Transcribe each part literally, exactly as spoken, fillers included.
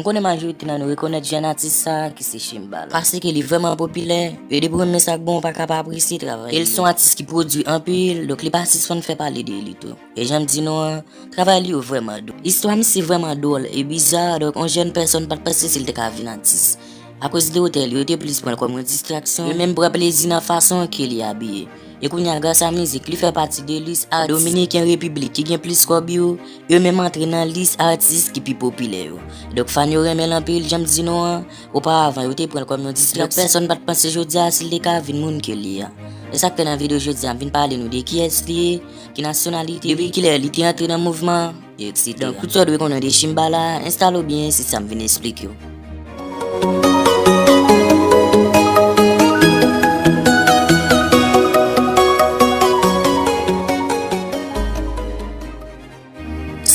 Konnen majorite nan nou rekonèt jèn atis sa a ki se Shimbala. Paske li vrèman popilè, e depi w renmen sa k bon, w pa ka pa apresye travay li. E l se yon atis ki pwodui anpil, donk li pa sispann fè pale de li tou. E jan m di nou an, travay li yo vrèman dwòl. Istwa misye vrèman dwòl e biza, donk yon jèn pèsòn pa t panse si l te ka vin atis. Akoz de otè li yo te plis pran l kòm yon distraksyon, yo menm pran plezi nan fason ke li abiye. E kounye a, gras a mizik, li fè pati de lis atis Dominiken Repiblik ki gen plis kòb yo, yo menm antre nan lis atis ki pi popilè yo. Donk, fan yo renmen l anpil, jan m di nou an, oparavan, yo te pran l kòm yon distraksyon. Donk, pèsòn pa t panse jodi a si l te ka vin moun ke l ye a. E sa k fè nan videyo jodi a, m vin pale nou de kiyès li ye, ki nasyonalite, depi kilè li te antre nan mouvman, etsetera. Donk, tout sa w dwe konnen de Shimbala, enstale w byen, se sa m vin esplike w.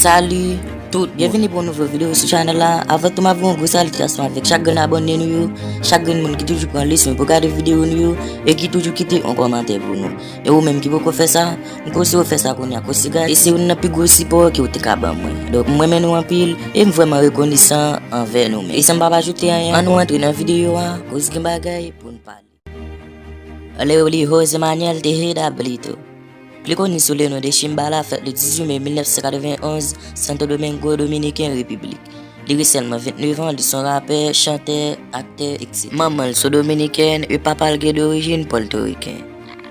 Salut tout moun. Byenvini pou yon nouvo videyo sou chanèl la. Avan tou, m ap voye yon gwo salitasyon avèk chak grenn abòne nou yo, chak grenn moun ki toujou pran le swen pou gade videyo nou yo, e ki toujou kite yon kòmantè pou nou. E ou menm ki poko fè sa, m konseye w fè sa kounye a, kounye a, e se youn nan pi gwo sipò ke w te ka ban mwen. Donk, m renmen nou anpil, e m vrèman rekonesan anvè nou menm. E san m pa pa ajoute anyen, ann nou antre nan videyo a, koz gen bagay pou n pale. Leoli José Manuel Tejeda Brito, pli koni sou le non de Shimbala, fèt le dizuit me mil nèf san katrevenn onz, Santo Domingo, Dominiken Repiblik. Li gen sèlman vennneuf an, li se yon rapè, chantè, aktè, etsetera. Manman l se yon dominikèn e papa l gen dorijin pòtoriken.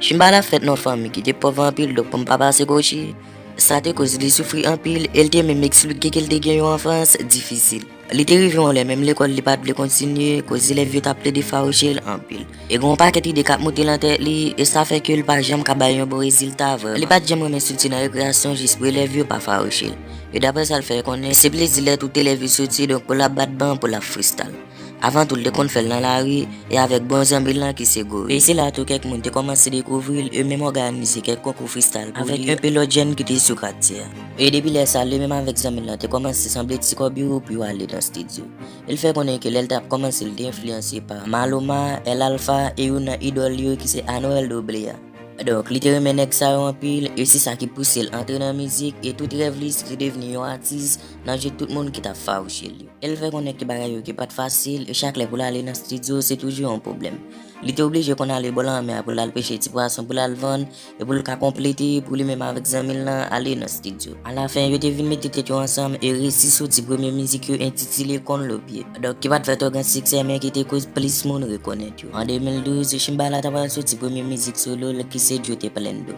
Shimbala fèt nan yon fanmi ki te pòv anpil, donk pou m pa pase kwochi, sa te koz li soufri anpil e l te menm eksplike ke l te gen yon anfans difisil. Li te rive yon lè menm lekòl li pa t vle kontinye, koz elèv yo t ap plede fawouche l anpil. E gen yon pakèt ide k ap moute nan tèt li, e sa fè ke l pa janm ka bay yon bon rezilta vrèman. Li pa t janm renmen soti nan rekreyasyon jis pou elèv yo pa fawouche l. E daprè sa l fè konnen, se plezi lè tout elèv yo soti, donk pou l ap bat ban, pou l ap freestyle. Avan tou, l te konn fè l nan lari, e avèk bon zanmi l lan ki se Goris. E se la tou kèk moun te kòmanse dekouvri l, e menm òganize kèk konkou freestyle pou li. Avèk enpe lòt jèn ki te sou katye a. E depi lè sa, li menm avèk zanmi l lan te kòmanse sanble ti kòb yo pou yo ale nan estidyo. E l fè konnen ke lè l t ap kòmanse, l te enfliyanse pa Maloma, El Alfa e youn nan idòl yo ki se Anuel doble A. Donk, li te renmen nèg sa yo anpil, e se sa ki pouse l antre nan mizik, e tout rèv li se te devni yon atis nan je tout moun ki t ap fawouche l yo. E l fè konnen ke bagay yo ki pa t fasil, e chak lè pou l ale nan estidyo, se toujou yon pwoblèm. Li te oblije konn ale bò lanmè a pou l al peche ti pwason pou l al vann, e pou l ka konplete, pou li menm avèk zanmi l lan ale nan estidyo. Alafen, yo te vin mete tèt yo ansanm e resi soti premye mizik yo entitile Con los Pies. Donk, ki pa t fè twò gran siksè, men ki te koz plis moun rekonèt yo. An de mil douz, Shimbala ta pral soti premye mizik solo l ki se Yo te prendo.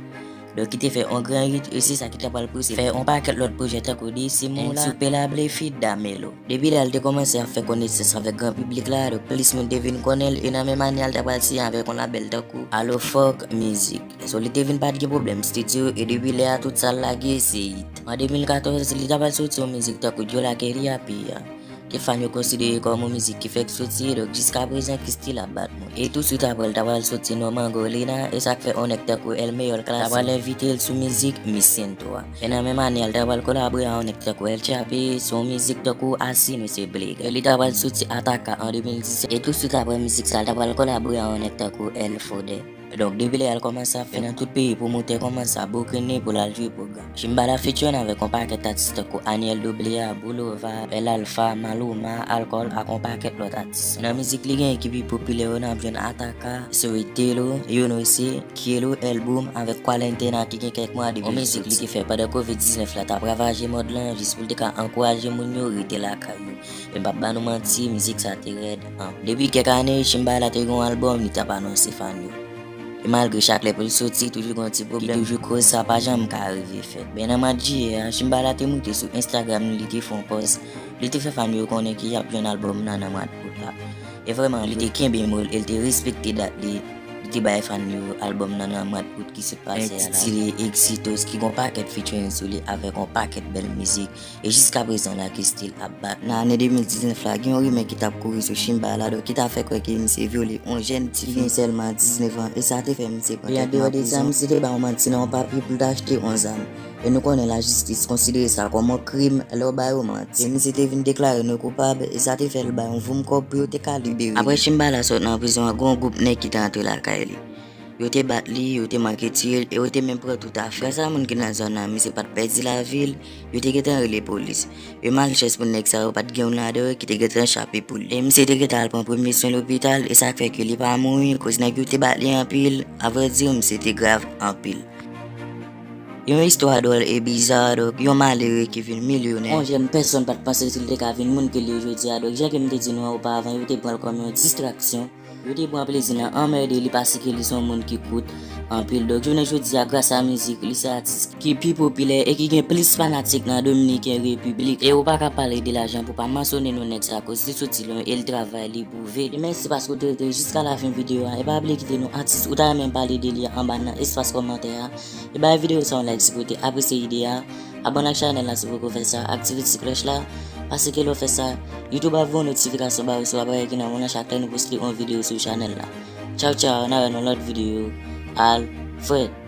Donk, ki te fè yon gran hit, e se sa ki ta pral pouse fè yon pakèt lòt pwojè tankou Decimo la, Ensuperable feat Damelo. Depi lè a, l te kòmanse ap fè konesans avèk gran piblik la, donk plis moun te vin konnen l, e nan menm ane a, l ta pral siyen avèk yon labèl tankou Alofoc Music. So, li te vin pa t gen pwoblèm estidyo, e depi lè a, tout sa l lage, se hit. An de mil katòz, li ta pral soti yon mizik tankou Yo la quería pía, ke fan yo konsidere kòm yon mizik ki fèk soti, donk jiskaprezan ki still ap bat moun. E touswit apre, l ta pral soti non Mangolina, e sa k fè yon nèg tankou El Mayor Classic ta pral envite l sou mizik Mi Siento a. E nan menm ane a, l ta pral kolabore a yon nèg tankou El Chape, sou yon mizik tankou Así no se plega. E li ta pral soti Ataka an de mil disèt, e touswit apre mizik sa, l ta pral kolabore a yon nèg tankou El Fode. Donk, depi lè a l kòmanse ap fè nan tout peyi, pwomotè kòmanse ap boukennen pou l al jwe pwogram. Shimbala featuring avèk yon pakèt atis tankou Anuel doble A, Bulova, El Alfa, Maluma, Alkol ak yon pakèt lòt atis. Nan mizik li genyen ki pi popilè yo, n ap jwenn Ataka, Soy Telo, Yo no se, Quiero, El Boom avèk Cuarentena ki gen kèk mwa depi l soti. Yon mizik li te fè pandan kovid diznèf la t ap ravaje mond lan, jis pou l te ka ankouraje moun yo rete lakay yo. E m p ap ba nou manti, mizik sa te rèd anpil. Depi kèk ane, Shimbala te gen yon albòm li t ap anonse fan yo. E malgre chak lè pou l soti, toujou gen yon ti pwoblèm ki toujou koz sa pa janm ka rive fèt. Men nan mwa jiyè a, Shimbala te moute sou Instagram li, li te fè yon pòs. Li te fè fan yo konnen ke y ap jwenn albòm nan nan mwa out la. E vrèman, li te kenbe mo l e l te respekte dat li. Li te bay fan yo albòm nan nan mwa out ki sot pase a la, entitile Éxitos, ki gen yon pakèt featuring sou li avèk yon pakèt bèl mizik. E jiskaprezan la ki still ap bat. Nan ane de mil diznèf la, gen yon rimè ki t ap kouri sou Shimbala, donk ki ta fè kwè ke misye vyole yon jèn tifi ki gen sèlman diznèf an, e sa te fè misye pran tèt nan prizon. E andeyò de sa, misye te bay yon manti nan yon papye pou l ta achte yon zam. E nou konnen lajistis konsidere sa kòm yon krim lè w ba yo manti. E misye te vin deklare non koupab, e sa te fè l bay yon voum kòb pou yo te ka libere li. Apre Shimbala sot nan prizon an, gen yon gwoup nèg ki te antre lakay li. Yo te bat li, yo te manke tiye l, e yo te menm pran tout afè l. Gras a moun ki nan zòn nan, misye pa t pèdi lavi l, yo te gentan rele polis. E malchans pou nèg sa yo, pa t gen youn ladan yo ki te gentan chape pou li. E misye te gentan al pran premye swen lopital, e sa k fè ke li pa mouri, koz nèg yo te bat li anpil, avrèdi, misye te grav anpil. Yon istwa dwòl e biza, donk, yon malere ki vin milyonè. Yon jèn pèsonn pa t panse si l te ka vin moun ke li ye jodi a, donk, jan ke m te di nou an opavan, yo te pran l kòm yon distraksyon. Yo te pran plezi nan anmède li paske li se yon moun ki kout anpil. Donk, jounen jodi a, gras a mizik, li se atis ki pi popilè e ki gen plis fanatik nan Dominiken Repiblik. E ou pa ka pale de lajan pou pa mansyone non nèg sa, koz li soti lwen e l travay, li pwouve. E mèsi paske w te rete jiska lafen videyo a. E pa bliye kite nou atis ou ta renmen pale de li anba nan espas kòmantè a. E bay videyo sa yon like si ke w te apresye ide a. Abòne ak chanèl la si w poko fè sa. Aktive ti klòch la. Paske lè w fè sa, YouTube ap voye yon notifikasyon ba ou sou bagay ki nan moman chak lè nou poste yon videyo sou chanèl la. Tchaw, tchaw, n a wè nan lòt videyo. Alfred.